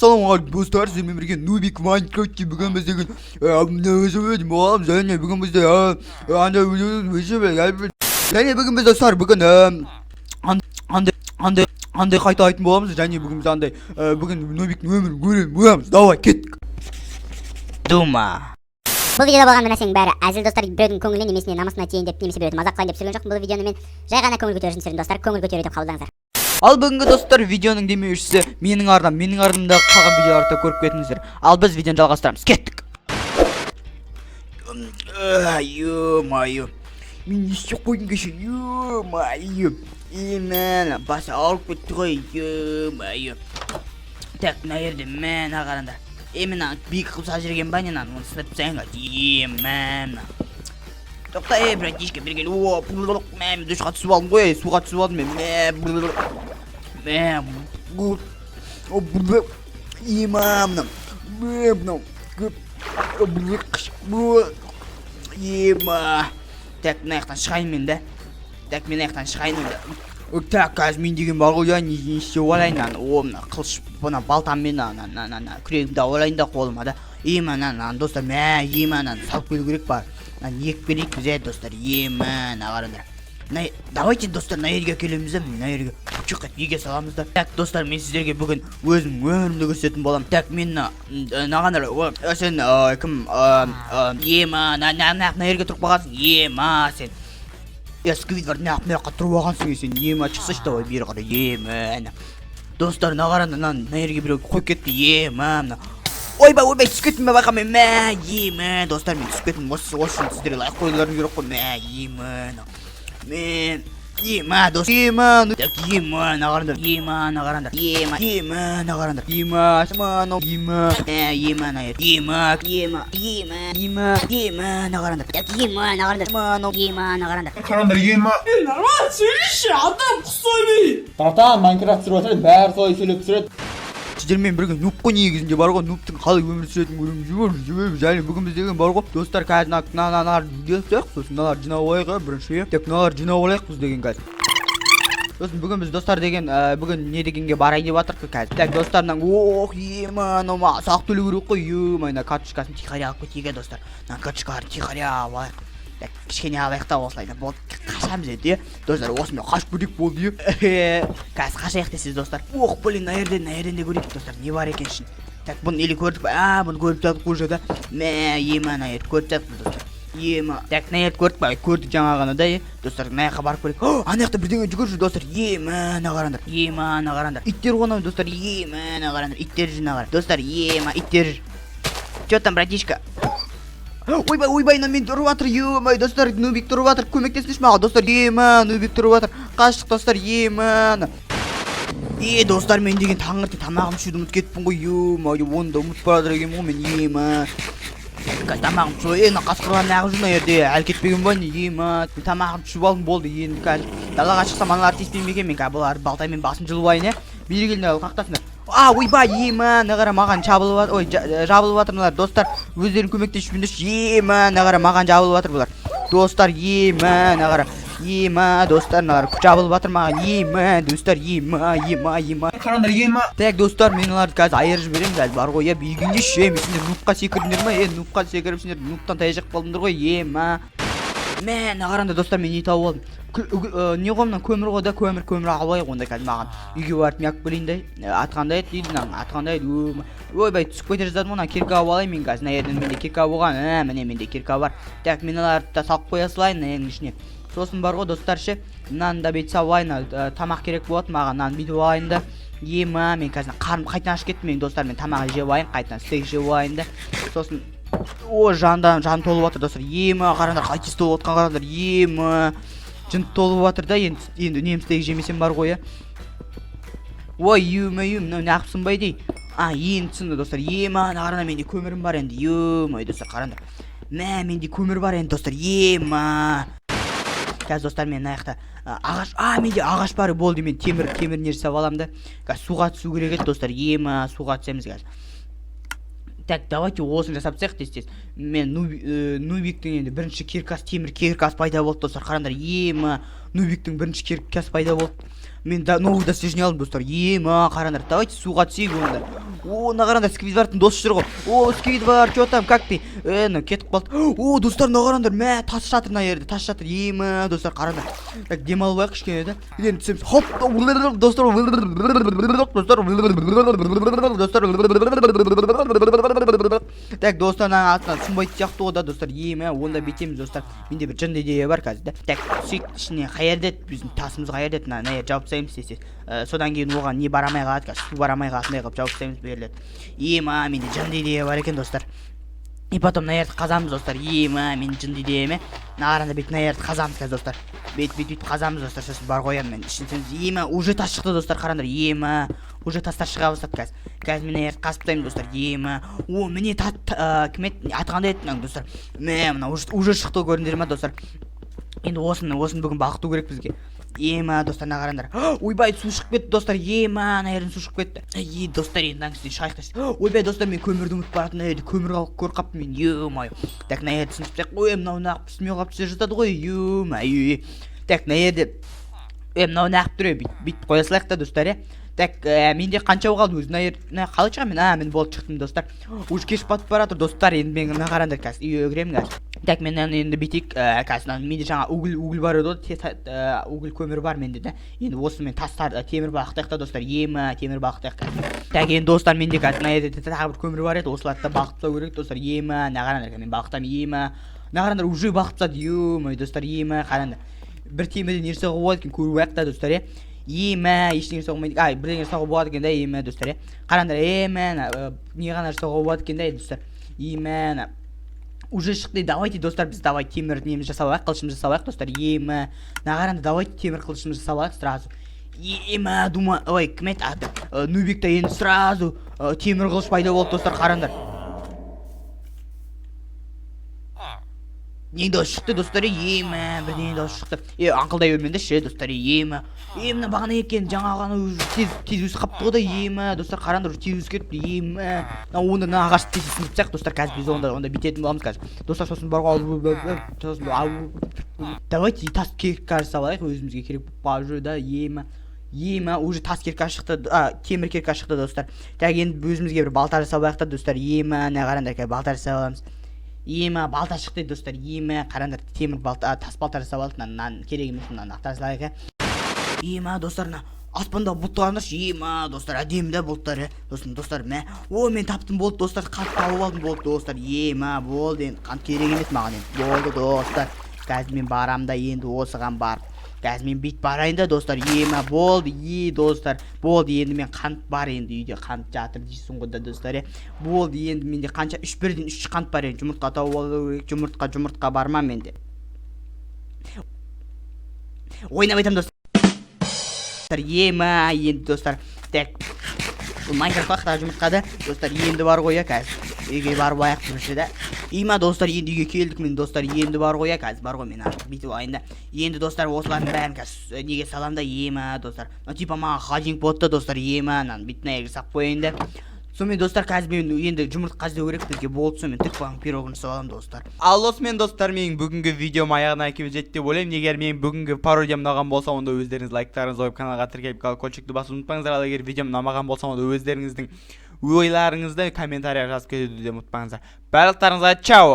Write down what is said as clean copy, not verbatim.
Ассалаумағалейкум, достар! Сіздермен бірге Нубик Майнкрафтте. Бүгін біз деген боламыз және бүгін бізде андай және бүгін біз, достар, бүгін андай андай андай қайталайтын боламыз. Және бүгін біз андай бүгін Нубиктің өмірін көремін боламыз. Давай, кеттік! Дума. Бұл видеода болған нәрсенің бәрі әзіл, достар. Біреудің көңіліне немесе намысына тиейін деп, немесе біреуді мазақ қылайын деп түсірген жоқпын. Бұл видеоны мен жай ғана көңіл көтеру үшін түсірдім, достар. Көңіл көтеру деп қабылдаңыздар. Ал бүгінгі, достар, видеоның демеушісі менің арнам. Менің арнамда қалған видеоларды да көріп кетіңіздер. Ал біз видеоны жалғастырамыз, кеттік! Ё-моё, мен не істеп қойдым кеше? Ё-моё, именно басы ауырып кетті ғой, ё-моё. Так, мына жерде, мә, мына қараңдар. Е, мына биік қылып салып жіберген ба, не? Мынаны, оны сындырып тастайын қазір. Е, мә, мына, тоқта, ей, братишка, бері кел. О, мә, мен душқа түсіп алдым ғой, суға түсіп алдым мен. Мә, мә, ема, мынау, мә, мынау, ема. Так, мына жақтан шығайын мен да. Так, мен мына жақтан шығайын онда. Так, қазір мен деген бар ғой, я не істеп алайын? Ана, о, мына қылыш, мына балтаммен ана ана ана күрегімді алып алайын да қолыма да. Ема, ана, ана, достар, мә, ема, ананы салып келу керек бар. Мынаны егіп берейік біз, ә, достар. Ема, мына қараңдар. Мына, давайте, достар, мына жерге келеміз да, мына жерге чық еге саламыз да. Так, достар, мен сіздерге бүгін өзімнің өмірімді көрсететін боламын. Так, мен мына мына қараңдар. Сен кім? Ема, мына мына мына жерге тұрып қалғансың. Ема, сен, е, Сквидвард, мына мына жаққа тұрып алғансың сен. Ема, шықсайшы, давай, бері қарай. Ема, достар, мына қараңдар, мынаны мына жерге біреу қойып кетті. Ема, мына, ойбай, ойбай, түсіп кеттім бе? Байқамай, мә, ема, достар, мен түсіп кеттім. Осы үшін сіздерге лайк қоюларың керек қой. Мә, ема, мен, ема, дос, ема, ну, так, ема, мына қараңдар, ема, мына қараңдар, ема, ема, мына қараңдар, ема, ема, ема, ә, ема, мына ема, ема, ема, ема, ема, мына қараңдар. Так, ема, мына қараңдар. Ема, анау. Ема, мына қараңдар. Қараңдар, ема. Нормально сөйлеші, адам құсаймын. Братан, Майнкрафт түсіріп жатыр, бәрі солай сөйлеп түсіреді. Сіздермен бірге нуб қой. Негізінде бар ғой, нубтың қалай өмір сүретінін көреміз. Және бүгін біз деген бар ғой, достар, қазір мына мына мыналарды жинап, сосын мыналарды жинап алайық, иә, бірінші, иә. Так, мыналарды жинап алайық біз деген қазір. Сосын бүгін біз, достар, деген бүгін не дегенге барайын деп жатырмық қазір. Так, достар, мына, ох, ема, анау маған салық төлеу керек қой. Ема, мына карточкасын тихаря алып кетейік, иә, достар. Мына карточкаларды тихаря алып алайық. Так, кішкене алайық та, осылай да болды. Қашамыз енді, иә, достар, осымен қашып кетейік, болды, иә. Қазір қашайық десеңіз, достар. Ох, блин, мына жерден, мына жерден де көрейік, достар, не бар екен ішін. Так, бұны или көрдік па? А, бұны көріп тастадық уже да. Мә, ема, ана жерді көріп тастадық, достар. Ема, так, мына жерді көрдік па? Көрдік жаңа ғана да, иә. Достар, мына жаққа барып көрейік. О, ана жақта бірдеңе жүгіріп жүр, достар. Ема, ана қараңдар, ема, ана қараңдар, иттер ғой анау, достар. Ема, ана қараңдар, иттер жүр, мына қара, достар. Ема, иттер жүр. Че там, братишка? Ойбай, ойбай, мына мені ұрып жатыр. Ема, достар, нубик ұрып жатыр, көмектесіңдерші маған, достар. Ема, нубик ұрып жатыр, қаштық, достар. Ема, е, достар, мен деген таңертең тамағымды ішуді ұмытып кетіппін ғой. Ема, оны да ұмытып бара жатыр екенмін ғой мен. Ема, қазір тамағымды ішіп, е, мына қасқырлар неғып жүр мына жерде? Әлі кетпеген ба, не? Ема, мен тамағымды ішіп алдым, болды. Енді қазір далаға шықсам, аналар тиіспей ме екен? Мен қазір бұларды балтамен басын жұлып алайын, иә. Бері келіңдер, ал, қақтасыңдар. А, ойбай, ема, мына қара, маған шабылып жатыр. Ой, жабылып жатыр мыналар. Достар, өздерің көмектесіп жүріңдерші. Ема, мына қара, маған жабылып жатыр бұлар, достар. Ема, мына қара, ема, достар, мыналар жабылып жатыр маған. Ема, достар, ема, ема, ема. Қараңдар, ема. Так, достар, мен оларды қазір айырып жіберемін қазір бар ғой, иә. Бүйгендеші, е, сендер нубқа секірдіңдер ма? Е, нубқа секіріп, сендер нубтан таяқ жеп қалдыңдар ғой. Ема, мә, мына қараңдар, достар, мен не тауып алдым? Не ғой мына? Көмір ғой да, көмір, көмір алып алайық онда. Қазір маған үйге барып не алып келейін да. Аты қандай еді дейді мынаның аты қандай еді? Ойбай, түсіп кете жаздадым ғой. Мына кирка алып алайын мен қазір. Мына жерден менде кирка болған, ә, міне, менде кирка бар. Так, мен оларды да салып қоя салайын мына жердің ішіне. Сосын бар ғой, достар, ше, мынаны да бүйтіп салып алайын. Тамақ керек болады маған, мынаны бүйтіп алайын да. Ема, мен қазір қарным қайтадан ашып кетті менің, достар. Мен тамақ жеп алайын, қайтадан стейк жеп алайын да. Сосын, о, жандан жан толып жатыр, достар. Ема, қараңдар, қалай тез толып жатқан, қараңдар. Ема, жын толып жатыр да. Енді, енді үнемі стейк жемесем бар ғой, иә. Ой, ё-моё, мынау неғып сынбайды, ей? А, енді сынды, достар. Ема, ана қараңдар, менде көмірім бар енді. Ё-моё, достар, қараңдар, мә, менде көмір бар енді, достар. Ема, қазір, достар, мен мына жақта ағаш, а, менде ағаш бар, болды. Мен темір не жасап аламын да. Қазір суға түсу керек еді, достар. Ема, суға түсеміз қазір. Так, давайте осыны жасап тастайық тез тез. Мен нубиктің енді бірінші киркасы, темір киркасы пайда болды, достар, қараңдар. Ема. Нубиктің бірінші киркасы пайда болды. Мен да новый достижение алдым, достар. Ема, қараңдар, давайте суға түсейік онда. О, мына қараңдар, Сквидвардтың досы жүр ғой. О, Сквидвард, че там, как ты? Е, мынау кетіп қалды. О, достар, мына қараңдар, мә, тас жатыр мына жерде, тас жатыр. Ема, достар, қараңдар. Так, демалып алайық кішкене да. Енді түсеміз. Хоп, достар, достар, достар. Так, достар, мына астынан сынбайтын сияқты ғой да, достар. Ема, онда бүйтеміз, достар. Менде бір жынды идея бар қазір да. Так, түсейік ішіне. Қай жерде еді біздің тасымыз, қай жерде еді? Мына жерді жауып тастаймыз тез тез. Содан кейін оған не бара алмай қалады қазір, су бара алмай қалатындай қылып жауып тастаймыз бұл жерлерді. Ема, менде жынды идея бар екен, достар. И потом мына жерді қазамыз, достар. Ема, менің жынды идеям, е. Мына қараңдар, бүйтіп мына жерді қазамыз қазір, достар. Бүйтіп, бүйтіп, бүйтіп қазамыз, достар. Сосын бар қоямын мен ішін түсеміз. Ема, уже тас шықты, достар, қараңдар. Ема, уже тастар шыға бастады қазір. Қазір мен мына жерді қазып тастаймын, достар. Ема, о, міне кім еді, аты қандай еді мынаның, достар? Мә, мына уже шықты, көрдіңдер ма, достар? Енді осыны бүгін балқыту керек бізге. Ема, достар, мына қараңдар. Ойбай, су шығып кетті, достар. Ема, ана жерден су шығып кетті. Ей, достар, енді мынаның үстіне шығайық та. Ойбай, достар, мен көмірді ұмытып баратын. Мына жерде көмір алып көріп қалыппын мен, е мое. Так, мына жерді сындырып тастайық. Ой, мынау неғып үстіме қалып түсе жатады ғой, е мое. Так, мына жерде, е, мынау неғып тұр, е? Бүйтіп, бүйтіп қоя салайық та, достар, е. Так, менде қанша қалды өзі? Мына жер, мына қалай шығамын мен? А, мен болды, шықтым, достар. Уже кеш батып бара жатыр, достар. Енді мен, мына қараңдар, қазір үйге кіремін қазір. Так, мен мынаны енді бүйтейік. Қазір мынаны, менде жаңа уголь бар еді ғой, уголь, көмір бар менде да. Енді осымен тастар, темір балқытайық та, достар. Ема, темір балқытайық қазір. Так, енді, достар, менде қазір мына жерде тағы бір көмір бар еді, осыларды да балқытып тастау керек, достар. Ема, мына қараңдар, мен балқытамын. Ема, мына қараңдар, уже балқытып тастады, е, достар. Ема, қараңдар, бір темірден не жасауға болады екен, көріп алайық та, достар, е. Ема, ештеңе жасауға болмайды. Ай, бірдеңе жасауға болады екен да. Ема, достар, е, қараңдар. Ема, ана, не ғана жасауға болады екен да, достар. Ема, ана уже шықты. Давайте, достар, біз, давай, темір немізді жасап алайық, қылышымызды жасап алайық, достар. Ема, мына қараңдар, давайте темір қылышымызды жасап алайық сразу. Ема, дума, ой, кім еді аты? Нубикта енді сразу темір қылыш пайда болды, достар, қараңдар. Не дауыс шықты, достар? Ема, бірдеңе дауыс шықты. Е, аңқылдай бермеңдерші, достар. Ема, е, мына бағана екен, жаңа ғана уже тез тез өсіп қалыпты ғой да. Ема, достар, қараңдар, уже тез өсіп кетіпті. Ема, мына онда мына ағашты тез сындырып тастайық, достар. Қазір біз онда бүйтетін боламыз қазір, достар. Сосын бар ғой, сосын давайте тас кирка жасап алайық, өзімізге керек болып қалып жүр да. Ема, ема, уже тас кирка шықты, а, темір кирка шықты, достар. Так, енді өзімізге бір балта жасап алайық та, достар. Ема, мына қараңдар, қазір балта жасап аламыз. Ема, балта шықты, достар. Ема, қараңдар, темір балта, а, тас балта жасап алдық. Мынаны керек емес, мынаны ақтара салайық, иә. Ема, достар, мына аспандағы бұлтты қараңдаршы. Ема, достар, әдемі да бұлттар, иә. Сосын, достар, мә, о, мен таптым, болды, достар, қант тауып алдым, болды, достар. Ема, болды, енді қант керек емес маған енді, болды, достар. Қазір мен барамын да, енді осыған барып, қазір мен бүйтіп барайын да, достар. Ема, болды, е, достар, болды, енді мен қант бар, енді үйде қант жатыр дейсің ғой да, достар, е. Болды, енді менде қанша, үш, бірден үш қант бар. Енді жұмыртқа тауып алу керек. Жұмыртқа, жұмыртқа бар ма менде? Ойнап айтамын, достар. Ема, енді, достар, так, бұл Майнкрафт жұмыртқа да, достар. Енді бар ғой, иә, қазір үйге барып алайық бірінші да. Има, достар, енді үйге келдік міне, достар. Енді бар ғой, иә, қазір бар ғой, мен артық бүйтіп алайын да. Енді, достар, осылардың бәрін қазір неге саламын да. Ема, достар, мынау типа маған холодильник болады да, достар. Ема, мынаны бүйтіп мына жерге салып қояйын да. Сонымен, достар, қазір мен енді жұмыртқа іздеу керек бізге, болды. Сонымен тыкваның пирогын жасап аламын, достар. Ал осымен, достар, менің бүгінгі видеом аяғына келіп жетті деп ойлаймын. Егер менің бүгінгі пародиям ұнаған болса, онда өздеріңіз лайктарыңызды қойып, каналға тіркеліп, колокольчикті басуды ұмытпаңыздар. Ал егер видеом ұнамаған болса, онда өздеріңіздің ойларыңызды комментарийға жазып кетуді де ұмытпаңыздар. Барлықтарыңызға чао!